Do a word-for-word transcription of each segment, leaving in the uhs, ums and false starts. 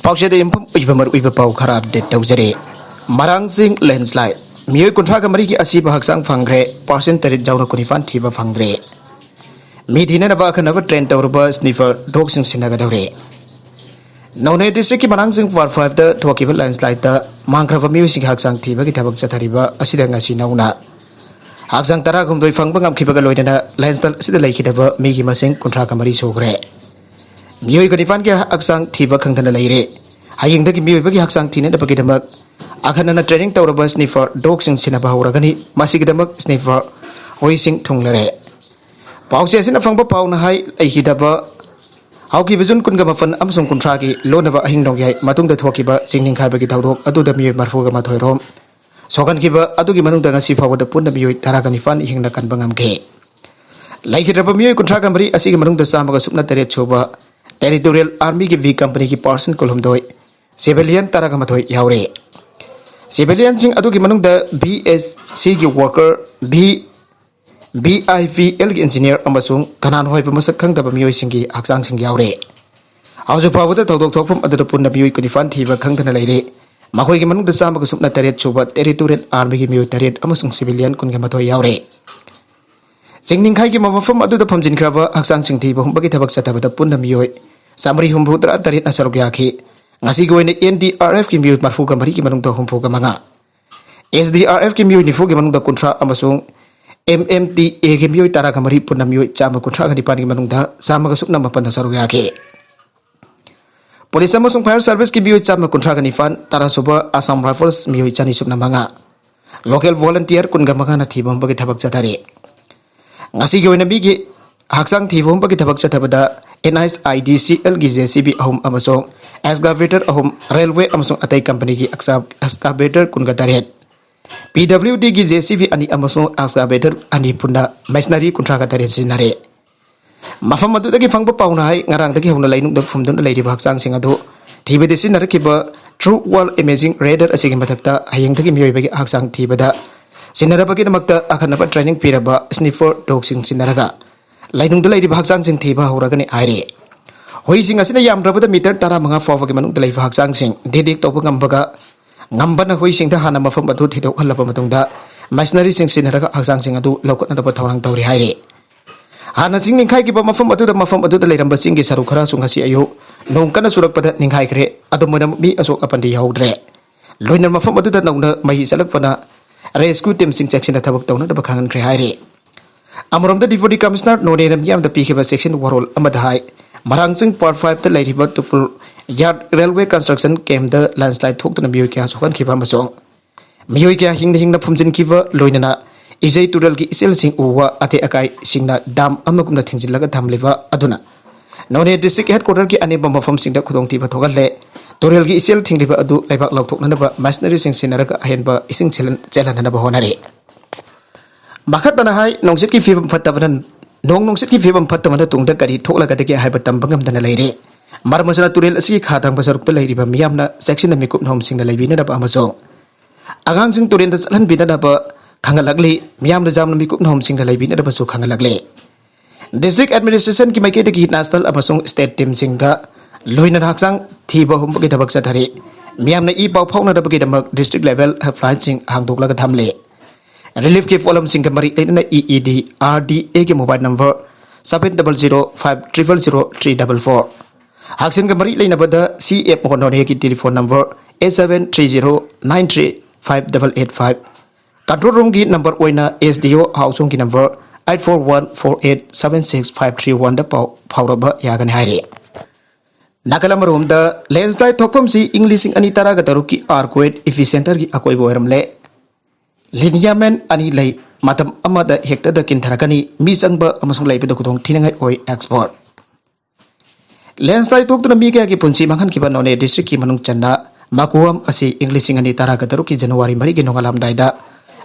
ꯄꯥꯎꯆꯦꯗ ꯌꯨꯝꯐꯝ ꯑꯣꯏꯕ ꯃꯔꯨꯑꯣꯏꯕ ꯄꯥꯎ ꯈꯔ ꯑꯞꯗꯦꯠ ꯇꯧꯖꯔꯤ꯫ ꯃꯔꯥꯡꯆꯤꯡ ꯂꯦꯟꯁꯂꯥꯏꯠ, ꯃꯤꯑꯣꯏ ꯀꯨꯟꯊ꯭ꯔꯥꯒ ꯃꯔꯤꯒꯤ ꯑꯁꯤꯕ ꯍꯛꯆꯥꯡ ꯐꯪꯈ꯭ꯔꯦ, ꯄꯥꯔꯁꯦꯟ ꯇꯔꯦꯠ ꯌꯥꯎꯅ ꯀꯨꯟꯅꯤꯄꯥꯟ ꯊꯤꯕ ꯐꯪꯗ꯭ꯔꯦ꯫ ꯃꯤ ꯊꯤꯅꯅꯕ ꯑꯈꯟꯅꯕ ꯇ꯭ꯔꯦꯟ ꯇꯧꯔꯕ ꯁ꯭ꯅꯤꯐꯔ ꯗꯣꯒꯁꯤꯡ ꯁꯤꯟꯅꯒꯗꯧꯔꯦ꯫ ꯅꯣꯅꯦ ꯗꯤꯁꯇ꯭ꯔꯤꯛꯀꯤ ꯃꯔꯥꯡꯆꯤꯡ ꯄꯥꯔꯠ ꯐꯥꯏꯚꯇ ꯊꯣꯛꯈꯤꯕ ꯂꯦꯟꯁꯂꯥꯏꯠꯇ ꯃꯥꯡꯈ꯭ꯔꯕ ꯃꯤꯑꯣꯏꯁꯤꯡꯒꯤ ꯍꯛꯆꯥꯡ ꯊꯤꯕꯒꯤ ꯊꯕꯛ ꯆꯠꯊꯔꯤꯕ ꯑꯁꯤꯗ ꯉꯁꯤ ꯅꯧꯅ ꯍꯛꯆꯥꯡ ꯇꯔꯥꯍꯨꯝꯗꯣꯏ ꯐꯪꯕ ꯉꯝꯈꯤꯕꯒ ꯂꯣꯏꯅꯅ ꯂꯦꯟꯁꯂꯥꯏꯠ ꯑꯁꯤꯗ ꯂꯩꯈꯤꯗꯕ ꯃꯤꯒꯤ ꯃꯁꯤꯡ ꯀꯨꯟꯊ꯭ꯔꯥꯒ ꯃꯔꯤ ꯁꯨꯈ꯭ꯔꯦ꯫ ꯃꯤꯑꯣꯏ ꯀꯨꯟꯅꯤꯄꯥꯟꯒꯤ ꯍꯛꯆꯥꯡ ꯊꯤꯕ ꯈꯪꯗꯅ ꯂꯩꯔꯦ꯫ ꯍꯌꯦꯡꯗꯒꯤ ꯃꯤꯑꯣꯏꯕꯒꯤ ꯍꯛꯆꯥꯡ ꯊꯤꯅꯅꯕꯒꯤꯗꯃꯛ ꯑꯈꯟꯅꯅ ꯇ꯭ꯔꯦꯅꯤꯡ ꯇꯧꯔꯕ ꯁ꯭ꯅꯤꯐꯔ ꯗꯣꯒꯁꯤꯡ ꯁꯤꯟꯅꯕ ꯍꯧꯔꯒꯅꯤ꯫ ꯃꯁꯤꯒꯤꯗꯃꯛ ꯁ꯭ꯅꯤꯐꯔ ꯍꯨꯏꯁꯤꯡ ꯊꯨꯡꯂꯔꯦ꯫ ꯄꯥꯎꯆꯦ ꯑꯁꯤꯅ ꯐꯪꯕ ꯄꯥꯎꯅ ꯍꯥꯏ, ꯂꯩꯈꯤꯗꯕ ꯍꯧꯈꯤꯕ ꯖꯨꯟ ꯀꯨꯟꯒ ꯃꯥꯄꯟ ꯑꯃꯁꯨꯡ ꯀꯨꯟꯊ꯭ꯔꯥꯒꯤ ꯂꯣꯟꯅꯕ ꯑꯍꯤꯡ ꯅꯣꯡꯌꯥꯏ ꯃꯇꯨꯡꯗ ꯊꯣꯛꯈꯤꯕ ꯆꯤꯡ ꯅꯤꯡꯈꯥꯏꯕꯒꯤ ꯊꯧꯗꯣꯛ ꯑꯗꯨꯗ ꯃꯤꯑꯣꯏ ꯃꯔꯤꯐꯨꯒ ꯃꯥꯊꯣꯏ ꯔꯣꯝ ꯁꯣꯛꯍꯟꯈꯤꯕ ꯑꯗꯨꯒꯤ ꯃꯅꯨꯡꯗ ꯉꯁꯤ ꯐꯥꯎꯕꯗ ꯄꯨꯟꯅ ꯃꯤꯑꯣꯏ ꯇꯔꯥꯒ ꯅꯤꯄꯥꯟ ꯍꯤꯡꯅ ꯀꯟꯕ ꯉꯝꯈꯤ꯫ ꯂꯩꯈꯤꯗ꯭ꯔꯕ ꯃꯤꯑꯣꯏ ꯀꯨꯟꯊ꯭ꯔꯥꯒ ꯃꯔꯤ ꯑꯁꯤꯒꯤ ꯃꯅꯨꯡꯗ ꯆꯥꯝꯃꯒ ꯁꯨꯞꯅ ꯇꯔꯦꯠ ꯁꯨꯕ ꯇꯦꯔꯤꯇꯣꯔꯤꯌꯦꯜ ꯑꯥꯔꯃꯤꯒꯤ ꯕꯤ ꯀꯝꯄꯅꯤꯒꯤ ꯄꯥꯔꯁꯟ ꯀꯨꯟꯍꯨꯝꯗꯣꯏ, ꯁꯤꯚꯤꯂꯤꯌꯟ ꯇꯔꯥꯒ ꯃꯥꯊꯣꯏ ꯌꯥꯎꯔꯤ꯫ ꯁꯤꯚꯤꯂꯤꯌꯟꯁꯤꯡ ꯑꯗꯨꯒꯤ ꯃꯅꯨꯡꯗ ꯕꯤ ꯑꯦꯁ ꯁꯤꯒꯤ worker, V, V I P algae engineer ꯑꯃꯁꯨꯡ ꯀꯅꯥꯅꯣ ꯍꯥꯏꯕ ꯃꯁꯛ ꯈꯪꯗꯕ ꯃꯤꯑꯣꯏꯁꯤꯡꯒꯤ ꯍꯛꯆꯥꯡꯁꯤꯡ ꯌꯥꯎꯔꯤ꯫ ꯍꯧꯖꯤꯛ ꯐꯥꯎꯕꯗ ꯊꯧꯗꯣꯛ ꯊꯣꯛꯐꯝ ꯑꯗꯨꯗ ꯄꯨꯟꯅ ꯃꯤꯑꯣꯏ ꯀꯨꯟꯅꯤꯄꯥꯟ ꯊꯤꯕ ꯈꯪꯗꯅ ꯂꯩꯔꯤ꯫ ꯃꯈꯣꯏꯒꯤ ꯃꯅꯨꯡꯗ ꯆꯥꯝꯃꯒ ꯁꯨꯞꯅ ꯇꯔꯦꯠ ꯁꯨꯕ ꯇꯦꯔꯤꯇꯣꯔꯤꯌꯦꯜ ꯑꯥꯔꯃꯤꯒꯤ ꯃꯤꯑꯣꯏ ꯇꯔꯦꯠ ꯑꯃꯁꯨꯡ ꯁꯤꯚꯤꯂꯤꯌꯟ ꯀꯨꯟꯒ ꯃꯥꯊꯣꯏ ꯌꯥꯎꯔꯤ꯫ ꯆꯤꯡ ꯅꯤꯡꯈꯥꯏꯒꯤ ꯃꯐꯝ ꯑꯗꯨꯗ ꯐꯝꯖꯤꯟꯈ꯭ꯔꯕ ꯍꯛꯆꯥꯡꯁꯤꯡ ꯊꯤꯕ ꯍꯨꯝꯕꯒꯤ ꯊꯕꯛ ꯆꯠꯊꯕꯗ ꯄꯨꯟꯅ ꯃꯤꯑꯣꯏ ꯆꯥꯃꯔꯤ ꯍꯨꯝꯐꯨ ꯇꯔꯥ ꯇꯔꯦꯠꯅ ꯁꯔꯨꯛ ꯌꯥꯈꯤ꯫ ꯉꯁꯤꯒꯤ ꯑꯣꯏꯅ ꯑꯦꯟ ꯗꯤ ꯑꯥꯔ ꯑꯦꯐꯀꯤ ꯃꯤꯑꯣꯏ ꯃꯔꯤꯐꯨꯒ ꯃꯔꯤꯒꯤ ꯃꯅꯨꯡꯗ ꯍꯨꯝꯐꯨꯒ ꯃꯉꯥ, ꯑꯦꯁ ꯗꯤ ꯑꯥꯔ ꯑꯦꯐꯀꯤ ꯃꯤꯑꯣꯏ ꯅꯤꯐꯨꯒꯤ ꯃꯅꯨꯡꯗ ꯀꯨꯟꯊ꯭ꯔꯥ ꯑꯃꯁꯨꯡ ꯑꯦꯝ ꯑꯦꯝ ꯇꯤ ꯑꯦꯒꯤ ꯃꯤꯑꯣꯏ ꯇꯔꯥꯒ ꯃꯔꯤ, ꯄꯨꯟꯅ ꯃꯤꯑꯣꯏ ꯆꯥꯝꯃ ꯀꯨꯟꯊ꯭ꯔꯥꯒ ꯅꯤꯄꯥꯟꯒꯤ ꯃꯅꯨꯡꯗ ꯆꯥꯝꯃꯒ ꯁꯨꯞꯅ ꯃꯥꯄꯟꯅ ꯁꯔꯨꯛ ꯌꯥꯈꯤ꯫ ꯄꯨꯂꯤꯁ ꯑꯃꯁꯨꯡ ꯐꯥꯌꯔ ꯁꯥꯔꯚꯤꯁꯀꯤ ꯃꯤꯑꯣꯏ ꯆꯥꯝꯃ ꯀꯨꯟꯊ꯭ꯔꯥꯒ ꯅꯤꯄꯥꯟ, ꯇꯔꯥ ꯁꯨꯕ ꯑꯁꯥꯝ ꯔꯥꯏꯐꯜꯁ ꯃꯤꯑꯣꯏ ꯆꯅꯤ ꯁꯨꯞꯅ ꯃꯉꯥ, ꯂꯣꯀꯦꯜ ꯚꯣꯂꯨꯟꯇꯤꯌꯔ ꯀꯨꯟꯒ ꯃꯉꯥꯅ ꯊꯤꯕ ꯍꯨꯝꯕꯒꯤ ꯊꯕꯛ ꯆꯠꯊꯔꯤ꯫ ꯉꯁꯤꯒꯤ ꯑꯣꯏꯅ ꯃꯤꯒꯤ ꯍꯛꯆꯥꯡ ꯊꯤꯕ ꯍꯨꯝꯕꯒꯤ ꯊꯕꯛ ꯆꯠꯊꯕꯗ and I S I D ꯁꯤ ꯑꯦꯜꯒꯤ ꯖꯦ ꯁꯤ ꯕꯤ ꯑꯍꯨꯝ ꯑꯃꯁꯨꯡ ꯑꯦꯛꯁꯀꯥꯚꯦꯇꯔ ꯑꯍꯨꯝ, ꯔꯦꯜꯋꯦ ꯑꯃꯁꯨꯡ ꯑꯇꯩ ꯀꯝꯄꯅꯤꯒꯤ ꯑꯦꯛꯁꯀꯥꯚꯦꯇꯔ ꯀꯨꯟꯒ ꯇꯔꯦꯠ, ꯄꯤ ꯗꯕ꯭ꯂꯤꯎ ꯗꯤꯒꯤ ꯖꯦ ꯁꯤ ꯕꯤ ꯑꯅꯤ ꯑꯃꯁꯨꯡ ꯑꯦꯛꯁꯀꯥꯚꯦꯇꯔ ꯑꯅꯤ, ꯄꯨꯟꯅ ꯃꯦꯁꯤꯅꯔꯤ ꯀꯨꯟꯊ꯭ꯔꯥꯒ ꯇꯔꯦꯠ ꯁꯤꯖꯤꯟꯅꯔꯦ꯫ ꯃꯐꯝ ꯑꯗꯨꯗꯒꯤ ꯐꯪꯕ ꯄꯥꯎꯅ ꯍꯥꯏ, ꯉꯔꯥꯡꯗꯒꯤ ꯍꯧꯅ ꯂꯩꯅꯨꯡꯗ ꯐꯨꯝꯗꯨꯅ ꯂꯩꯔꯤꯕ ꯍꯛꯆꯥꯡꯁꯤꯡ ꯑꯗꯨ ꯊꯤꯕꯗ ꯁꯤꯖꯤꯟꯅꯔꯛꯈꯤꯕ ꯇ꯭ꯔꯨ ꯋꯥꯔꯜ ꯏꯃꯦꯖꯤꯡ ꯔꯦꯗꯥꯔ ꯑꯁꯤꯒꯤ ꯃꯊꯛꯇ ꯍꯌꯦꯡꯗꯒꯤ ꯃꯤꯑꯣꯏꯕꯒꯤ ꯍꯛꯆꯥꯡ ꯊꯤꯕꯗ ꯁꯤꯟꯅꯔꯕꯒꯤꯗꯃꯛꯇ ꯑꯈꯟꯅꯕ ꯇ꯭ꯔꯦꯅꯤꯡ ꯄꯤꯔꯕ ꯁ꯭ꯅꯤꯐꯔ ꯗꯣꯒꯁꯤꯡ ꯁꯤꯟꯅꯔꯒ ꯂꯩꯅꯨꯡꯗ ꯂꯩꯔꯤꯕ ꯍꯛꯆꯥꯡꯁꯤꯡ ꯊꯤꯕ ꯍꯧꯔꯒꯅꯤ ꯍꯥꯏꯔꯤ꯫ ꯍꯨꯏꯁꯤꯡ ꯑꯁꯤꯅ ꯌꯥꯝꯗ꯭ꯔꯕꯗ ꯃꯤꯇꯔ ꯇꯔꯥꯃꯉꯥ ꯐꯥꯎꯕꯒꯤ ꯃꯅꯨꯡꯗ ꯂꯩꯕ ꯍꯛꯆꯥꯡꯁꯤꯡ detect ꯇꯧꯕ ꯉꯝꯕꯒ ꯉꯝꯕꯅ ꯍꯨꯏꯁꯤꯡꯗ ꯍꯥꯟꯅ ꯃꯐꯝ ꯑꯗꯨ ꯊꯤꯗꯣꯛꯍꯜꯂꯕ ꯃꯇꯨꯡꯗ machinery ꯁꯤꯡ ꯁꯤꯖꯤꯟꯅꯔꯒ ꯍꯛꯆꯥꯡꯁꯤꯡ ꯑꯗꯨ ꯂꯧꯈꯠꯅꯅꯕ ꯊꯧꯔꯥꯡ ꯇꯧꯔꯤ ꯍꯥꯏꯔꯤ꯫ ꯍꯥꯟꯅ ꯆꯤꯡ ꯅꯤꯡꯈꯥꯏꯈꯤꯕ ꯃꯐꯝ ꯑꯗꯨꯗ, ꯃꯐꯝ ꯑꯗꯨꯗ ꯂꯩꯔꯝꯕ ꯆꯤꯡꯒꯤ ꯁꯔꯨꯛ ꯈꯔꯁꯨ ꯉꯁꯤ ꯑꯌꯨꯛ ꯅꯣꯡ ꯀꯟꯅ ꯆꯨꯔꯛꯄꯗ ꯅꯤꯡꯈꯥꯏꯈ꯭ꯔꯦ꯫ ꯑꯗꯨꯝ ꯑꯣꯏꯅꯃꯛ ꯃꯤ ꯑꯁꯣꯛ ꯑꯄꯟꯗꯤ ꯌꯥꯎꯗ꯭ꯔꯦ꯫ ꯂꯣꯏꯅꯅ ꯃꯐꯝ ꯑꯗꯨꯗ ꯅꯧꯅ ꯃꯍꯤ ꯆꯠꯂꯛꯄꯅ rescue team ꯁꯤꯡ ꯆꯦꯛꯁꯤꯟꯅ ꯊꯕꯛ ꯇꯧꯅꯅꯕ ꯈꯪꯍꯟꯈ꯭ꯔꯦ ꯍꯥꯏꯔꯤ꯫ ꯑꯃꯔꯣꯝꯗ Deputy Commissioner ꯅꯣꯅꯦꯅ ꯃꯤꯌꯥꯝꯗ ꯄꯤꯈꯤꯕ ꯆꯦꯛꯁꯤꯟ ꯋꯥꯔꯣꯜ ꯑꯃꯗ ꯍꯥꯏ, ꯃꯔꯥꯡꯆꯤꯡ Part five ꯇ ꯂꯩꯔꯤꯕ ꯇꯨꯄꯨꯜ ꯌꯥꯔꯗ railway construction camp ꯇ landslide ꯊꯣꯛꯇꯨꯅ ꯃꯤꯑꯣꯏ ꯀꯌꯥ ꯁꯣꯛꯍꯟꯈꯤꯕ ꯑꯃꯁꯨꯡ ꯃꯤꯑꯣꯏ ꯀꯌꯥ ꯍꯤꯡꯅ ꯍꯤꯡꯅ ꯐꯨꯝꯖꯤꯟꯈꯤꯕ, ꯂꯣꯏꯅꯅ ꯏꯖꯩ ꯇꯨꯔꯦꯜꯒꯤ ꯏꯆꯦꯜꯁꯤꯡ ꯎꯕ ꯑꯇꯦꯛ ꯑꯀꯥꯏꯁꯤꯡꯅ dam ꯑꯃꯒꯨꯝꯅ ꯊꯤꯡꯖꯤꯜꯂꯒ ꯊꯝꯂꯤꯕ ꯑꯗꯨꯅ ꯅꯣꯅꯦ district headquarter ꯒꯤ ꯑꯅꯦꯝꯕ ꯃꯐꯝꯁꯤꯡꯗ ꯈꯨꯗꯣꯡꯊꯤꯕ ꯊꯣꯛꯍꯜꯂꯦ꯫ ꯇꯨꯔꯦꯜꯒꯤ ꯏꯆꯦꯜ ꯊꯤꯡꯂꯤꯕ ꯑꯗꯨ ꯂꯩꯕꯥꯛ ꯂꯧꯊꯣꯛꯅꯅꯕ machinery ꯁꯤꯡ ꯁꯤꯖꯤꯟꯅꯔꯒ ꯑꯍꯦꯟꯕ ꯏꯁꯤꯡ ꯆꯦꯜꯍꯟ-, ꯆꯦꯜꯍꯟꯅꯕ ꯍꯣꯠꯅꯔꯤ꯫ ꯃꯈꯥ ꯇꯥꯅ ꯍꯥꯏ, ꯅꯣꯡꯆꯨꯞꯀꯤ ꯐꯤꯕꯝ ꯐꯠꯇꯕꯅ, ꯅꯣꯡ ꯅꯨꯡꯁꯤꯠꯀꯤ ꯐꯤꯕꯝ ꯐꯠꯇꯕꯅ ꯇꯨꯡꯗ ꯀꯔꯤ ꯊꯣꯛꯂꯒꯗꯒꯦ ꯍꯥꯏꯕ ꯇꯝꯕ ꯉꯝꯗꯅ ꯂꯩꯔꯦ꯫ ꯃꯔꯝ ꯑꯁꯤꯅ ꯇꯨꯔꯦꯜ ꯑꯁꯤꯒꯤ ꯈꯥ ꯊꯪꯕ ꯁꯔꯨꯛꯇ ꯂꯩꯔꯤꯕ ꯃꯤꯌꯥꯝꯅ ꯆꯦꯛꯁꯤꯟꯅ ꯃꯤꯀꯨꯞ ꯅꯍꯨꯝꯁꯤꯡꯅ ꯂꯩꯕꯤꯅꯅꯕ ꯑꯃꯁꯨꯡ ꯑꯉꯥꯡꯁꯤꯡ ꯇꯨꯔꯦꯜꯗ ꯆꯠꯍꯟꯕꯤꯗꯅꯕ ꯈꯪꯍꯜꯂꯛꯂꯤ꯫ ꯃꯤꯌꯥꯝꯅ ꯌꯥꯝꯅ ꯃꯤꯀꯨꯞ ꯅꯍꯨꯝꯁꯤꯡꯅ ꯂꯩꯕꯤꯅꯅꯕꯁꯨ ꯈꯪꯍꯜꯂꯛꯂꯤ꯫ District administration ꯒꯤ ꯃꯥꯏꯀꯩꯗꯒꯤ national ꯑꯃꯁꯨꯡ state team ꯁꯤꯡꯒ ꯂꯣꯏꯅꯅ ꯍꯛꯆꯥꯡ ꯊꯤꯕ ꯍꯨꯝꯕꯒꯤ ꯊꯕꯛ ꯆꯠꯊꯔꯤ꯫ ꯃꯤꯌꯥꯝꯅ ꯏ ꯄꯥꯎ ꯐꯥꯎꯅꯅꯕꯒꯤꯗꯃꯛ district level helpline ꯁꯤꯡ ꯍꯥꯡꯗꯣꯛꯂꯒ ꯊꯝꯂꯤ꯫ Relief ꯀꯤ ꯄꯣꯠꯂꯝꯁꯤꯡꯒ ꯃꯔꯤ ꯂꯩꯅꯅ E E D R D A ꯒꯤ mobile number seven double zero five triple zero three double four꯫ ꯍꯛꯁꯦꯜꯒ ꯃꯔꯤ ꯂꯩꯅꯕꯗ C F O ꯅꯣꯅꯦꯒꯤ telephone number eight seven three zero nine three five double eight five꯫ Control room ꯒꯤ number ꯑꯣꯏꯅ S D O ꯍꯥꯎꯆꯣꯡꯒꯤ number eight four one four eight seven six five three one ꯗ ꯄꯥꯎ ꯐꯥꯎꯔꯕ ꯌꯥꯒꯅꯤ ꯍꯥꯏꯔꯤ꯫ ꯅꯥꯀꯜ ꯑꯃꯔꯣꯝꯗ, landslide ꯊꯣꯛꯐꯝꯁꯤ ꯏꯪ ꯂꯤꯁꯤꯡ ꯑꯅꯤ ꯇꯔꯥꯒ ꯇꯔꯨꯛꯀꯤ earthquake epicenter ꯒꯤ ꯑꯀꯣꯏꯕ ꯑꯣꯏꯔꯝꯂꯦ꯫ Lineament ꯑꯅꯤ ꯂꯩ, ꯃꯇꯝ ꯑꯃꯗ ꯍꯦꯛꯇꯗ ꯀꯤꯟꯊꯔꯛꯀꯅꯤ, ꯃꯤ ꯆꯪꯕ ꯑꯃꯁꯨꯡ ꯂꯩꯕꯗ ꯈꯨꯗꯣꯡ ꯊꯤꯅꯤꯡꯉꯥꯏ ꯑꯣꯏ, expert꯫ Landslide ꯊꯣꯛꯇꯨꯅ ꯃꯤ ꯀꯌꯥꯒꯤ ꯄꯨꯟꯁꯤ ꯃꯥꯡꯍꯟꯈꯤꯕ ꯅꯣꯅꯦ district ꯀꯤ ꯃꯅꯨꯡ ꯆꯟꯅ ꯃꯀꯨꯋꯥꯝ ꯑꯁꯤ ꯏꯪ ꯂꯤꯁꯤꯡ ꯑꯅꯤ ꯇꯔꯥꯒ ꯇꯔꯨꯛꯀꯤ January ꯃꯔꯤꯒꯤ ꯅꯣꯡꯉꯥꯜꯂꯝꯗꯥꯏꯗ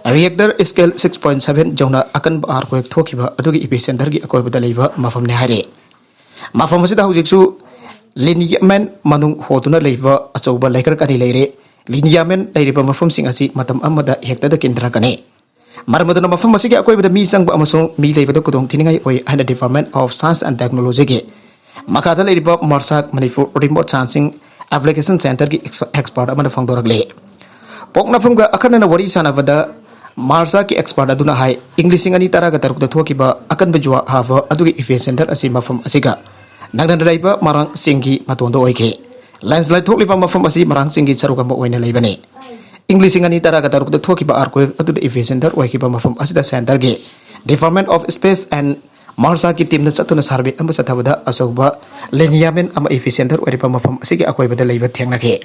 Richter scale six point seven ꯌꯧꯅ ꯑꯀꯟꯕ earthquake ꯊꯣꯛꯈꯤꯕ ꯑꯗꯨꯒꯤ epicenter ꯒꯤ ꯑꯀꯣꯏꯕꯗ ꯂꯩꯕ ꯃꯐꯝꯅꯤ ꯍꯥꯏꯔꯤ꯫ ꯃꯐꯝ ꯑꯁꯤꯗ ꯍꯧꯖꯤꯛꯁꯨ lineament ꯃꯅꯨꯡ ꯍꯣꯗꯨꯅ ꯂꯩꯕ ꯑꯆꯧꯕ ꯂꯩꯀ꯭ꯔꯛ ꯑꯅꯤ ꯂꯩꯔꯦ꯫ Lineament ꯂꯩꯔꯤꯕ ꯃꯐꯝꯁꯤꯡ ꯑꯁꯤ ꯃꯇꯝ ꯑꯃꯗ ꯍꯦꯛꯇꯗ ꯀꯤꯟꯊꯔꯛꯀꯅꯤ꯫ ꯃꯔꯝ ꯑꯗꯨꯅ ꯃꯐꯝ ꯑꯁꯤꯒꯤ ꯑꯀꯣꯏꯕꯗ ꯃꯤ ꯆꯪꯕ ꯑꯃꯁꯨꯡ ꯃꯤ ꯂꯩꯕꯗ ꯈꯨꯗꯣꯡ ꯊꯤꯅꯤꯡꯉꯥꯏ ꯑꯣꯏ ꯍꯥꯏꯅ Department of Science and Technology ꯒꯤ ꯃꯈꯥꯗ ꯂꯩꯔꯤꯕ ꯃꯥꯔꯁꯥꯛ ꯃꯅꯤꯄꯨꯔ ꯔꯤꯃꯣꯠ ꯁꯥꯟꯁꯤꯡ ꯑꯦꯄ꯭ꯂꯤꯀꯦꯁꯟ ꯁꯦꯟꯇꯔꯒꯤ ꯑꯦꯛꯁ-, ꯑꯦꯛꯁꯄꯥꯔꯠ ꯑꯃꯅ ꯐꯣꯡꯗꯣꯔꯛꯂꯤ꯫ ꯄꯣꯛꯅꯐꯝꯒ ꯑꯈꯟꯅꯅ ꯋꯥꯔꯤ ꯁꯥꯟꯅꯕꯗ ꯃꯥꯔꯁꯥꯛꯀꯤ ꯑꯦꯛꯁꯄꯥꯔꯠ ꯑꯗꯨꯅ ꯍꯥꯏ, ꯏꯪ ꯂꯤꯁꯤꯡ ꯑꯅꯤ ꯇꯔꯥꯒ ꯇꯔꯨꯛꯇ ꯊꯣꯛꯈꯤꯕ ꯑꯀꯟꯕ ꯖꯨꯋꯥ ꯍꯥꯕ ꯑꯗꯨꯒꯤ ꯏꯄꯤ ꯁꯦꯟꯇꯔ ꯑꯁꯤ ꯃꯐꯝ ꯑꯁꯤꯒ ꯅꯛꯅꯅ ꯂꯩꯕ ꯃꯔꯥꯡ ꯆꯤꯡꯒꯤ ꯃꯇꯣꯟꯗ ꯑꯣꯏꯈꯤ꯫ ꯂꯦꯟꯁꯂꯥꯏꯠ ꯊꯣꯛꯂꯤꯕ ꯃꯐꯝ ꯑꯁꯤ ꯃꯔꯥꯡ ꯆꯤꯡꯒꯤ ꯁꯔꯨꯛ ꯑꯃ ꯑꯣꯏꯅ ꯂꯩꯕꯅꯤ꯫ ꯏꯪ ꯂꯤꯁꯤꯡ ꯑꯅꯤ ꯇꯔꯥꯒ ꯇꯔꯨꯛꯇ ꯊꯣꯛꯈꯤꯕ ꯑꯥꯔꯀ꯭ꯋꯦꯛ ꯑꯗꯨꯗ ꯏꯄꯤ ꯁꯦꯟꯇꯔ ꯑꯣꯏꯈꯤꯕ ꯃꯐꯝ ꯑꯁꯤꯗ ꯁꯦꯟꯇꯔꯒꯤ Department of Space and ꯃꯥꯔꯁꯥꯛꯀꯤ ꯇꯤꯝꯅ ꯆꯠꯇꯨꯅ ꯁꯔꯚꯦ ꯑꯃ ꯆꯠꯊꯕꯗ ꯑꯆꯧꯕ ꯂꯤꯅꯤꯌꯥꯃꯦꯟ ꯑꯃ ꯏꯄꯤ ꯁꯦꯟꯇꯔ ꯑꯣꯏꯔꯤꯕ ꯃꯐꯝ ꯑꯁꯤꯒꯤ ꯑꯀꯣꯏꯕꯗ ꯂꯩꯕ ꯊꯦꯡꯅꯈꯤ꯫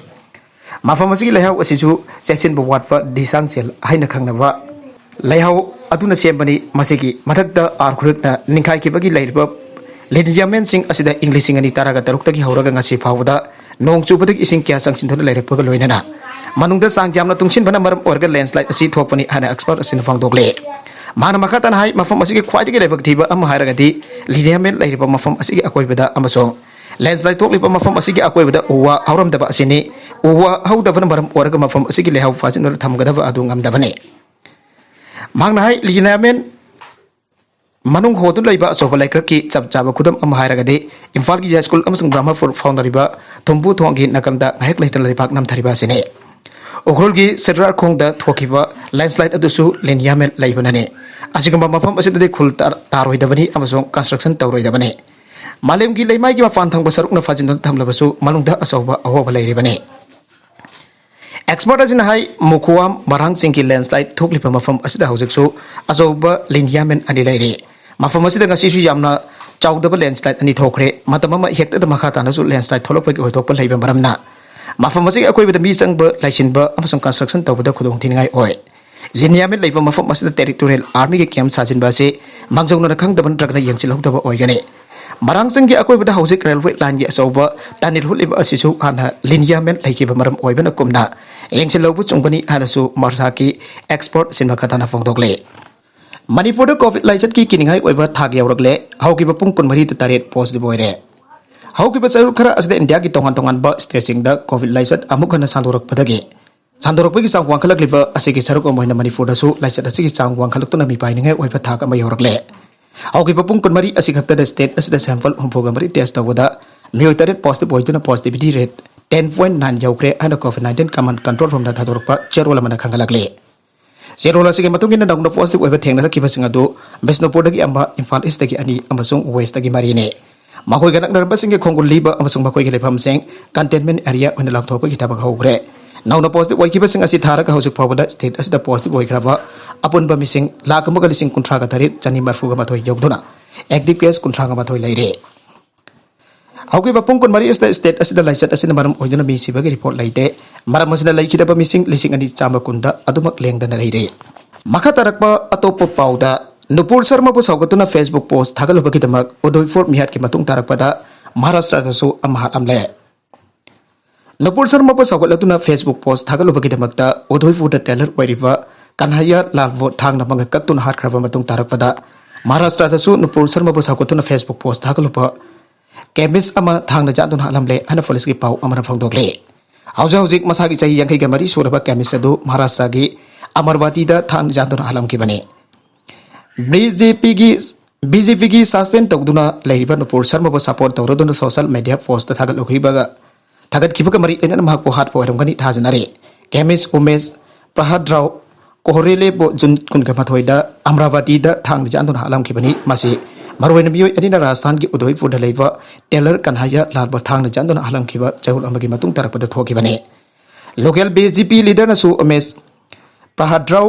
ꯃꯐꯝ ꯑꯁꯤꯒꯤ ꯂꯩꯍꯥꯎ ꯑꯁꯤꯁꯨ ꯆꯦꯛꯁꯤꯟꯕ ꯋꯥꯠꯄ ꯗꯤꯁꯥꯡ ꯁꯦꯜ ꯍꯥꯏꯅ ꯈꯪꯅꯕ ꯂꯩꯍꯥꯎ ꯑꯗꯨꯅ ꯁꯦꯝꯕꯅꯤ꯫ ꯃꯁꯤꯒꯤ ꯃꯊꯛꯇ ꯑꯥꯔꯀ꯭ꯋꯦꯛꯅ ꯅꯤꯡꯈꯥꯏꯈꯤꯕꯒꯤ ꯂꯩꯔꯤꯕ ꯂꯤꯅꯤꯌꯥꯃꯦꯟꯁꯤꯡ ꯑꯁꯤꯗ ꯏꯪ ꯂꯤꯁꯤꯡ ꯑꯅꯤ ꯇꯔꯥꯒ ꯇꯔꯨꯛꯇꯒꯤ ꯍꯧꯔꯒ ꯉꯁꯤ ꯐꯥꯎꯕꯗ ꯅꯣꯡ ꯆꯨꯕꯗꯒꯤ ꯏꯁꯤꯡ ꯀꯌꯥ ꯆꯪꯁꯤꯟꯗꯨꯅ ꯂꯩꯔꯛꯄꯒ ꯂꯣꯏꯅꯅ ꯃꯅꯨꯡꯗ ꯆꯥꯡ ꯌꯥꯝꯅ ꯇꯨꯡꯁꯤꯟꯕꯅ ꯃꯔꯝ ꯑꯣꯏꯔꯒ ꯂꯦꯟꯁꯂꯥꯏꯠ ꯑꯁꯤ ꯊꯣꯛꯄꯅꯤ ꯍꯥꯏꯅ ꯑꯦꯛꯁꯄꯔꯠ ꯑꯁꯤꯅ ꯐꯣꯡꯗꯣꯛꯂꯦ꯫ ꯃꯥꯅ ꯃꯈꯥ ꯇꯥꯅ ꯍꯥꯏ, ꯃꯐꯝ ꯑꯁꯤꯒꯤ ꯈ꯭ꯋꯥꯏꯗꯒꯤ ꯂꯥꯏꯕꯛ ꯊꯤꯕ ꯑꯃ ꯍꯥꯏꯔꯒꯗꯤ ꯂꯤꯅꯤꯌꯥꯃꯦꯟ ꯂꯩꯔꯤꯕ ꯃꯐꯝ ꯑꯁꯤꯒꯤ ꯑꯀꯣꯏꯕꯗ ꯑꯃꯁꯨꯡ ꯂꯦꯟꯁꯂꯥꯏꯠ ꯊꯣꯛꯂꯤꯕ ꯃꯐꯝ ꯑꯁꯤꯒꯤ ꯑꯀꯣꯏꯕꯗ ꯎ ꯋꯥ ꯍꯧꯔꯝꯗꯕ ꯑꯁꯤꯅꯤ꯫ ꯎ ꯋꯥ ꯍꯧꯗꯕꯅ ꯃꯔꯝ ꯑꯣꯏꯔꯒ ꯃꯐꯝ ꯑꯁꯤꯒꯤ ꯂꯩꯍꯥꯎ ꯐꯥꯖꯤꯟꯗꯨꯅ ꯊꯝꯒꯗꯕ ꯑꯗꯨ ꯉꯝꯗꯕꯅꯤ꯫ ꯃꯍꯥꯛꯅ ꯍꯥꯏ, ꯂꯤꯅꯤꯌꯥꯃꯦꯟ ꯃꯅꯨꯡ ꯍꯣꯗꯨꯅ ꯂꯩꯕ ꯑꯆꯧꯕ ꯂꯩꯀ꯭ꯔꯛꯀꯤ ꯆꯞ ꯆꯥꯕ ꯈꯨꯗꯝ ꯑꯃ ꯍꯥꯏꯔꯒꯗꯤ ꯏꯝꯐꯥꯜꯒꯤ ꯌꯥꯏꯁ꯭ꯀꯨꯜ ꯑꯃꯁꯨꯡ ꯕ꯭ꯔꯍꯃꯄꯨꯔ ꯐꯥꯎꯅꯔꯤꯕ ꯊꯨꯝꯕꯨ ꯊꯣꯡꯒꯤ ꯅꯥꯀꯟꯗ ꯉꯥꯏꯍꯥꯛ ꯂꯩꯇꯅ ꯂꯩꯕꯥꯛ ꯅꯝꯊꯔꯤꯕ ꯑꯁꯤꯅꯤ꯫ ꯎꯈ꯭ꯔꯨꯜꯒꯤ ꯁꯦꯗ꯭ꯔꯥꯔꯈꯣꯡꯗ ꯊꯣꯛꯈꯤꯕ ꯂꯦꯟꯁꯂꯥꯏꯠ ꯑꯗꯨꯁꯨ ꯂꯤꯅꯤꯌꯥꯃꯦꯟ ꯂꯩꯕꯅꯅꯤ꯫ ꯑꯁꯤꯒꯨꯝꯕ ꯃꯐꯝ ꯑꯁꯤꯗꯗꯤ ꯈꯨꯜ ꯇꯥ-, ꯇꯥꯔꯣꯏꯗꯕꯅꯤ ꯑꯃꯁꯨꯡ ꯀꯟꯁꯇ꯭ꯔꯛꯁꯟ ꯇꯧꯔꯣꯏꯗꯕꯅꯤ꯫ ꯃꯥꯂꯦꯝꯒꯤ ꯂꯩꯃꯥꯏꯒꯤ ꯃꯄꯥꯟ ꯊꯪꯕ ꯁꯔꯨꯛꯅ ꯐꯥꯖꯤꯟꯗꯨꯅ ꯊꯝꯂꯕꯁꯨ ꯃꯅꯨꯡꯗ ꯑꯆꯧꯕ ꯑꯍꯣꯕ ꯂꯩꯔꯤꯕꯅꯤ꯫ ꯑꯦꯛꯁꯄꯔꯠ ꯑꯁꯤꯅ ꯍꯥꯏ, ꯃꯨꯈꯨꯋꯥꯝ ꯃꯔꯥꯡ ꯆꯤꯡꯒꯤ ꯂꯦꯟꯁꯂꯥꯏꯠ ꯊꯣꯛꯂꯤꯕ ꯃꯐꯝ ꯑꯁꯤꯗ ꯍꯧꯖꯤꯛꯁꯨ ꯑꯆꯧꯕ ꯂꯤꯅꯤꯌꯥꯃꯦꯟ ꯑꯅꯤ ꯂꯩꯔꯤ꯫ ꯃꯐꯝ ꯑꯁꯤꯗ ꯉꯁꯤꯁꯨ ꯌꯥꯝꯅ ꯆꯥꯎꯗꯕ ꯂꯦꯟꯁꯂꯥꯏꯠ ꯑꯅꯤ ꯊꯣꯛꯈ꯭ꯔꯦ꯫ ꯃꯇꯝ ꯑꯃ ꯍꯦꯛꯇꯗ ꯃꯈꯥ ꯇꯥꯅꯁꯨ ꯂꯦꯟꯁꯂꯥꯏꯠ ꯊꯣꯛꯂꯛꯄꯒꯤ ꯑꯣꯏꯊꯣꯛꯄ ꯂꯩꯕ ꯃꯔꯝꯅ ꯃꯐꯝ ꯑꯁꯤꯒꯤ ꯑꯀꯣꯏꯕꯗ ꯃꯤ ꯆꯪꯕ, ꯂꯩꯁꯤꯟꯕ ꯑꯃꯁꯨꯡ ꯀꯟꯁꯇ꯭ꯔꯛꯁꯟ ꯇꯧꯕꯗ ꯈꯨꯗꯣꯡꯊꯤꯅꯤꯡꯉꯥꯏ ꯑꯣꯏ꯫ ꯂꯤꯅꯤꯌꯥꯃꯦꯟ ꯂꯩꯕ ꯃꯐꯝ ꯑꯁꯤꯗ ꯇꯦꯔꯤꯇꯣꯔꯤꯌꯦꯜ ꯑꯥꯔꯃꯤꯒꯤ ꯀꯦꯝꯞ ꯁꯥꯖꯤꯟꯕ ꯑꯁꯤ ꯃꯥꯡꯖꯧꯅꯅ ꯈꯪꯗꯕ ꯅꯠꯇ꯭ꯔꯒꯅ ꯌꯦꯡꯁꯤꯜꯍꯧꯗꯕ ꯑꯣꯏꯒꯅꯤ꯫ ꯃꯔꯥꯡꯆꯤꯡꯒꯤ ꯑꯀꯣꯏꯕꯗ ꯍꯧꯖꯤꯛ ꯔꯦꯜꯋꯦ ꯂꯥꯏꯟꯒꯤ ꯑꯆꯧꯕ ꯇꯅꯦꯜ ꯍꯨꯠꯂꯤꯕ ꯑꯁꯤꯁꯨ ꯍꯥꯟꯅ ꯂꯤꯅꯤꯌꯥꯃꯦꯟ ꯂꯩꯈꯤꯕ ꯃꯔꯝ ꯑꯣꯏꯕꯅ ꯀꯨꯝꯅ ꯌꯦꯡꯁꯤꯜꯍꯧꯕ ꯆꯨꯝꯒꯅꯤ ꯍꯥꯏꯅꯁꯨ ꯃꯥꯔꯁꯥꯛꯀꯤ ꯑꯦꯛꯁꯄꯔꯠꯁꯤꯡ ꯃꯈꯥ ꯇꯥꯅ ꯐꯣꯡꯗꯣꯛꯂꯤ꯫ ꯃꯅꯤꯄꯨꯔꯗ ꯀꯣꯚꯤꯗ ꯂꯥꯏꯆꯠꯀꯤ ꯀꯤꯅꯤꯡꯉꯥꯏ ꯑꯣꯏꯕ ꯊꯥꯛ ꯌꯧꯔꯛꯂꯦ꯫ ꯍꯧꯈꯤꯕ ꯄꯨꯡ ꯀꯨꯟꯃꯔꯤꯗ ꯇꯔꯦꯠ ꯄꯣꯖꯤꯇꯤꯚ ꯑꯣꯏꯔꯦ꯫ ꯍꯧꯈꯤꯕ ꯆꯌꯣꯜ ꯈꯔ ꯑꯁꯤꯗ ꯏꯟꯗꯤꯌꯥꯒꯤ ꯇꯣꯉꯥꯟ ꯇꯣꯉꯥꯟꯕ ꯁ꯭ꯇꯦꯠꯁꯤꯡꯗ ꯀꯣꯚꯤꯗ ꯂꯥꯏꯆꯠ ꯑꯃꯨꯛ ꯍꯟꯅ ꯁꯟꯗꯣꯔꯛꯄꯗꯒꯤ ꯁꯟꯗꯣꯔꯛꯄꯒꯤ ꯆꯥꯡ ꯋꯥꯡꯈꯠꯂꯛꯂꯤꯕ ꯑꯁꯤꯒꯤ ꯁꯔꯨꯛ ꯑꯃ ꯑꯣꯏꯅ ꯃꯅꯤꯄꯨꯔꯗꯁꯨ ꯂꯥꯏꯆꯠ ꯑꯁꯤꯒꯤ ꯆꯥꯡ ꯋꯥꯡꯈꯠꯂꯛꯇꯨꯅ ꯃꯤꯄꯥꯏꯅꯤꯡꯉꯥꯏ ꯑꯣꯏꯕ ꯊꯥꯛ ꯑꯃ ꯌꯧꯔꯛꯂꯦ꯫ ꯍꯧꯈꯤꯕ ꯄꯨꯡ ꯀꯨꯟꯃꯔꯤ ꯑꯁꯤ ꯈꯛꯇꯗ state ꯑꯁꯤꯗ sample ꯍꯨꯝꯐꯨꯒ ꯃꯔꯤ test ꯇꯧꯕꯗ ꯃꯤꯑꯣꯏ ꯇꯔꯦꯠ positive ꯑꯣꯏꯗꯨꯅ positivity rate ten point nine ꯌꯧꯈ꯭ꯔꯦ ꯍꯥꯏꯅ COVID nineteen command control roomꯗ ꯊꯥꯗꯣꯔꯛꯄ ꯆꯦꯔꯣꯜ ꯑꯃꯅ ꯈꯪꯍꯜꯂꯛꯂꯤ꯫ ꯆꯦꯔꯣꯜ ꯑꯁꯤꯒꯤ ꯃꯇꯨꯡ ꯏꯟꯅ ꯅꯧꯅ positive ꯑꯣꯏꯕ ꯊꯦꯡꯅꯔꯛꯈꯤꯕꯁꯤꯡ ꯑꯗꯨ ꯕꯤꯁꯅꯨꯄꯨꯔꯗꯒꯤ ꯑꯃ, ꯏꯝꯐꯥꯜ Eastꯇꯒꯤ ꯑꯅꯤ ꯑꯃꯁꯨꯡ Westꯇꯒꯤ ꯃꯔꯤꯅꯤ꯫ ꯃꯈꯣꯏꯒ ꯅꯛꯅꯔꯝꯕꯁꯤꯡꯒꯤ ꯈꯣꯡꯒꯨꯜ ꯂꯤꯕ ꯑꯃꯁꯨꯡ ꯃꯈꯣꯏꯒꯤ ꯂꯩꯐꯝꯁꯤꯡ containment area ꯑꯣꯏꯅ ꯂꯥꯎꯊꯣꯛꯄꯒꯤ ꯊꯕꯛ ꯍꯧꯈ꯭ꯔꯦ꯫ ꯅꯧꯅ positive ꯑꯣꯏꯈꯤꯕꯁꯤꯡ ꯑꯁꯤ ꯊꯥꯔꯒ ꯍꯧꯖꯤꯛ ꯐꯥꯎꯕꯗ state ꯑꯁꯤꯗ positive ꯑꯣꯏꯈ꯭ꯔꯕ ꯑꯄꯨꯟꯕ ꯃꯤꯁꯤꯡ ꯂꯥꯈ ꯑꯃꯒ ꯂꯤꯁꯤꯡ ꯀꯨꯟꯊ꯭ꯔꯥꯒ ꯇꯔꯦꯠ ꯆꯅꯤ ꯃꯔꯤꯐꯨꯒ ꯃꯥꯊꯣꯏ ꯌꯧꯗꯨꯅ active case ꯀꯨꯟꯊ꯭ꯔꯥꯒ ꯃꯥꯊꯣꯏ ꯂꯩꯔꯦ꯫ ꯍꯧꯈꯤꯕ ꯄꯨꯡ ꯀꯨꯟꯃꯔꯤ ꯑꯁꯤꯗ state ꯑꯁꯤꯗ ꯂꯥꯏꯆꯠ ꯑꯁꯤꯅ ꯃꯔꯝ ꯑꯣꯏꯗꯨꯅ ꯃꯤ ꯁꯤꯕꯒꯤ report ꯂꯩꯇꯦ꯫ ꯃꯔꯝ ꯑꯁꯤꯅ ꯂꯩꯈꯤꯗꯕ ꯃꯤꯁꯤꯡ ꯂꯤꯁꯤꯡ ꯑꯅꯤ ꯆꯥꯝꯃ ꯀꯨꯟꯗ ꯑꯗꯨꯃꯛ ꯂꯦꯡꯗꯅ ꯂꯩꯔꯦ꯫ ꯃꯈꯥ ꯇꯥꯔꯛꯄ ꯑꯇꯣꯞꯄ ꯄꯥꯎꯗ, ꯅꯨꯄꯨꯔ ꯁꯔꯃꯕꯨ ꯁꯧꯒꯠꯇꯨꯅ Facebook post ꯊꯥꯒꯠꯂꯨꯕꯒꯤꯗꯃꯛ ꯎꯗꯣꯏꯄꯨꯔ ꯃꯤꯍꯥꯠꯀꯤ ꯃꯇꯨꯡ ꯇꯥꯔꯛꯄꯗ ꯃꯍꯥꯔꯥꯁꯇ꯭ꯔꯗꯁꯨ ꯑꯃ ꯍꯥꯠꯂꯝꯂꯦ꯫ ꯅꯨꯄꯨꯔ ꯁꯔꯃꯕꯨ ꯁꯧꯒꯠꯂꯗꯨꯅ Facebook post ꯊꯥꯒꯠꯂꯨꯕꯒꯤꯗꯃꯛꯇ ꯎꯗꯣꯏꯄꯨꯔꯗ tailor ꯑꯣꯏꯔꯤꯕ ꯀꯟꯍꯩꯌꯥ ꯂꯥꯜꯕꯨ ꯊꯥꯡꯅ ꯃꯉꯛ ꯀꯛꯇꯨꯅ ꯍꯥꯠꯈ꯭ꯔꯕ ꯃꯇꯨꯡ ꯇꯥꯔꯛꯄꯗ ꯃꯍꯥꯔꯥꯁꯇ꯭ꯔꯗꯁꯨ ꯅꯨꯄꯨꯔ ꯁꯔꯃꯕꯨ ꯁꯧꯒꯠꯇꯨꯅ Facebook post ꯊꯥꯒꯠꯂꯨꯕ chemist ꯑꯃ ꯊꯥꯡꯅ ꯌꯥꯟꯗꯨꯅ ꯍꯥꯠꯂꯝꯂꯦ ꯍꯥꯏꯅ policeꯀꯤ ꯄꯥꯎ ꯑꯃꯅ ꯐꯣꯡꯗꯣꯛꯂꯤ꯫ ꯍꯧꯖꯤꯛ ꯍꯧꯖꯤꯛ ꯃꯁꯥꯒꯤ ꯆꯍꯤ ꯌꯥꯡꯈꯩꯒ ꯃꯔꯤ ꯁꯨꯔꯕ chemist ꯑꯗꯨ ꯃꯍꯥꯔꯥꯁꯇ꯭ꯔꯒꯤ ꯑꯃꯔꯋꯥꯇꯤꯗ ꯊꯥꯡꯅ ꯌꯥꯟꯗꯨꯅ ꯍꯥꯠꯂꯝꯈꯤꯕꯅꯤ꯫ BJPꯒꯤ BJPꯒꯤ suspend ꯇꯧꯗꯨꯅ ꯂꯩꯔꯤꯕ ꯅꯨꯄꯨꯔ ꯁꯔꯃꯕꯨ support ꯇꯧꯔꯗꯨꯅ social media post ꯊꯥꯒꯠꯂꯨꯈꯤꯕꯒ ꯊꯥꯒꯠꯈꯤꯕꯒ ꯃꯔꯤ ꯂꯩꯅꯅ ꯃꯍꯥꯛꯄꯨ ꯍꯥꯠꯄ ꯑꯣꯏꯔꯝꯒꯅꯤ ꯊꯥꯖꯅꯔꯤ꯫ Chemist ꯎꯃꯦꯁ ꯄ꯭ꯔꯍꯥꯗꯔꯥꯎ ꯀꯣꯍꯣꯔꯦꯂꯦꯕꯨ ꯖꯨꯟ ꯀꯨꯟꯒ ꯃꯥꯊꯣꯏꯗ ꯑꯃꯔꯥꯕꯇꯤꯗ ꯊꯥꯡꯅ ꯌꯥꯟꯗꯨꯅ ꯍꯥꯠꯂꯝꯈꯤꯕꯅꯤ꯫ ꯃꯁꯤ ꯃꯔꯨꯑꯣꯏꯅ ꯃꯤꯑꯣꯏ ꯑꯅꯤꯅ ꯔꯥꯖꯁꯊꯥꯟꯒꯤ ꯎꯗꯣꯏꯄꯨꯔꯗ ꯂꯩꯕ tailor ꯀꯟꯍꯩꯌꯥ ꯂꯥꯜꯕꯨ ꯊꯥꯡꯅ ꯌꯥꯟꯗꯨꯅ ꯍꯥꯠꯂꯝꯈꯤꯕ ꯆꯌꯣꯜ ꯑꯃꯒꯤ ꯃꯇꯨꯡ ꯇꯥꯔꯛꯄꯗ ꯊꯣꯛꯈꯤꯕꯅꯤ꯫ Local BJP leaderꯅꯁꯨ ꯎꯃꯦꯁ ꯄ꯭ꯔꯍꯥꯗꯔꯥꯎ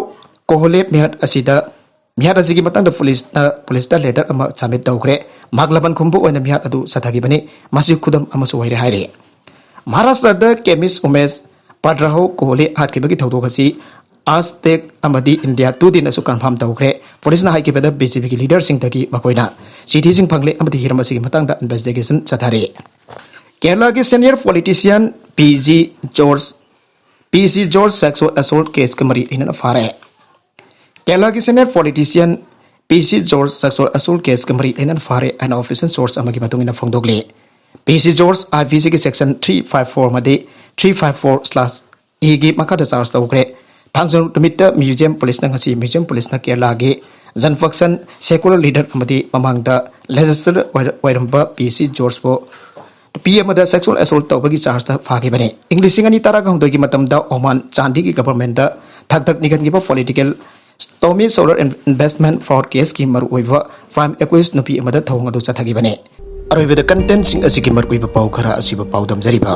ꯀꯣꯍꯣꯂꯦꯕ ꯃꯤꯍꯥꯠ ꯑꯁꯤꯗ ꯃꯤꯍꯥꯠ ꯑꯁꯤꯒꯤ ꯃꯇꯥꯡꯗ ꯄꯨꯂꯤꯁꯅ ꯄꯨꯂꯤꯁꯇ letter ꯑꯃ submit ꯇꯧꯈ꯭ꯔꯦ꯫ ꯃꯍꯥꯛ ꯂꯃꯟ ꯈꯨꯝꯕ ꯑꯣꯏꯅ ꯃꯤꯍꯥꯠ ꯑꯗꯨ ꯆꯠꯊꯈꯤꯕꯅꯤ꯫ ꯃꯁꯤ ꯈꯨꯗꯝ ꯑꯃꯁꯨ ꯑꯣꯏꯔꯦ ꯍꯥꯏꯔꯤ꯫ ꯃꯍꯥꯔꯥꯁꯇ꯭ꯔꯗ chemist ꯎꯃꯦꯁ ꯄ꯭ꯔꯍꯥꯗꯔꯥꯎ ꯀꯣꯍꯣꯂꯦ ꯍꯥꯠꯈꯤꯕꯒꯤ ꯊꯧꯗꯣꯛ ꯑꯁꯤ Aaj Tak ꯑꯃꯗꯤ India Today ꯅꯁꯨ confirm ꯇꯧꯈ꯭ꯔꯦ꯫ ꯄꯨꯂꯤꯁꯅ ꯍꯥꯏꯈꯤꯕꯗ BJPꯒꯤ leaderꯁꯤꯡꯗꯒꯤ ꯃꯈꯣꯏꯅ ꯆꯤꯊꯤꯁꯤꯡ ꯐꯪꯂꯦ ꯑꯃꯗꯤ ꯍꯤꯔꯝ ꯑꯁꯤꯒꯤ ꯃꯇꯥꯡꯗ investigation ꯆꯠꯊꯔꯤ꯫ ꯀꯦꯔꯂꯥꯒꯤ senior politician P G George, P C George sexual assault caseꯀ ꯃꯔꯤ ꯂꯩꯅꯅ ꯐꯥꯔꯦ꯫ ꯀꯦꯔꯂꯥꯒꯤ senior politician ꯄꯤ ꯁꯤ ꯖꯣꯔꯖ sexual assault caseꯀ ꯃꯔꯤ ꯂꯩꯅꯅ ꯐꯥꯔꯦ ꯍꯥꯏꯅ official source ꯑꯃꯒꯤ ꯃꯇꯨꯡ ꯏꯟꯅ ꯐꯣꯡꯗꯣꯛꯂꯤ꯫ ꯄꯤ ꯁꯤ ꯖꯣꯔꯖ IPCꯒꯤ section three five four ꯑꯃꯗꯤ three five four slash Aꯒꯤ ꯃꯈꯥꯗ charge ꯇꯧꯈ꯭ꯔꯦ꯫ ꯊꯥꯡꯖ ꯅꯨꯃꯤꯠꯇ museum ꯄꯨꯂꯤꯁꯅ ꯉꯁꯤ museum ꯄꯨꯂꯤꯁꯅ ꯀꯦꯔꯂꯥꯒꯤ ꯖꯟ ꯐꯛꯁꯟ ꯁꯦꯀꯨꯂꯔ ꯂꯤꯗꯔ ꯑꯃꯗꯤ ꯃꯃꯥꯡꯗ ꯂꯦꯖꯤꯁꯂꯦꯇꯔ ꯑꯣꯏꯔꯝꯕ ꯄꯤ ꯁꯤ ꯖꯣꯔꯖꯄꯨ ꯅꯨꯄꯤ ꯑꯃꯗ ꯁꯦꯛꯁꯨꯑꯦꯜ ꯑꯦꯁꯣꯜꯠ ꯇꯧꯕꯒꯤ ꯆꯥꯔꯖꯇ ꯐꯥꯈꯤꯕꯅꯤ꯫ ꯏꯪ ꯂꯤꯁꯤꯡ ꯑꯅꯤ ꯇꯔꯥꯍꯨꯝꯗꯣꯏꯒꯤ ꯃꯇꯝꯗ ꯑꯣꯃꯥꯟ ꯆꯥꯟꯗꯤꯒꯤ ꯒꯕꯔꯃꯦꯟꯗ ꯊꯛ ꯊꯛ ꯅꯤꯒꯟꯈꯤꯕ ꯄꯣꯂꯤꯇꯤꯀꯦꯜ ꯁ꯭ꯇꯣꯃꯤ ꯁꯣꯂꯔ ꯏꯟꯚꯦꯁ꯭ꯠꯃꯦꯟꯠ ꯐ꯭ꯔꯣꯗ ꯀꯦꯁꯀꯤ ꯃꯔꯨꯑꯣꯏꯕ ꯄ꯭ꯔꯥꯏꯝ ꯑꯦꯀ꯭ꯌꯨꯖ ꯅꯨꯄꯤ ꯑꯃꯗ ꯊꯧꯑꯣꯡ ꯑꯗꯨ ꯆꯠꯊꯈꯤꯕꯅꯤ꯫ ꯑꯔꯣꯏꯕꯗ ꯀꯟꯇꯦꯟꯠꯁꯤꯡ ꯑꯁꯤꯒꯤ ꯃꯔꯨꯑꯣꯏꯕ ꯄꯥꯎ ꯈꯔ ꯑꯁꯤꯕꯨ ꯄꯥꯎꯗꯝꯖꯔꯤꯕ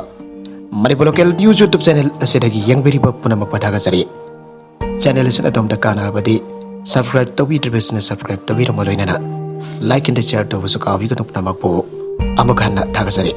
Manipur local news YouTube channel ꯑꯁꯤꯗꯒꯤ ꯌꯦꯡꯕꯤꯔꯤꯕ ꯄꯨꯝꯅꯃꯛꯄꯨ ꯊꯥꯒꯠꯆꯔꯤ꯫ ꯆꯦꯅꯦꯜ ꯑꯁꯤꯅ ꯑꯗꯣꯝꯗ ꯀꯥꯟꯅꯔꯕꯗꯤ ꯁꯕꯁꯀ꯭ꯔꯥꯏꯕ ꯇꯧꯕꯤꯗ꯭ꯔꯤꯕꯁꯤꯡꯅ ꯁꯕꯁꯀ꯭ꯔꯥꯏꯕ ꯇꯧꯕꯤꯔꯝꯕ ꯂꯣꯏꯅꯅ ꯂꯥꯏꯛ ꯑꯦꯟꯗ ꯁꯤꯌꯥꯔ ꯇꯧꯕꯁꯨ ꯀꯥꯎꯕꯤꯒꯅꯨ꯫ ꯄꯨꯝꯅꯃꯛꯄꯨ ꯑꯃꯨꯛ ꯍꯟꯅ ꯊꯥꯒꯠꯆꯔꯤ꯫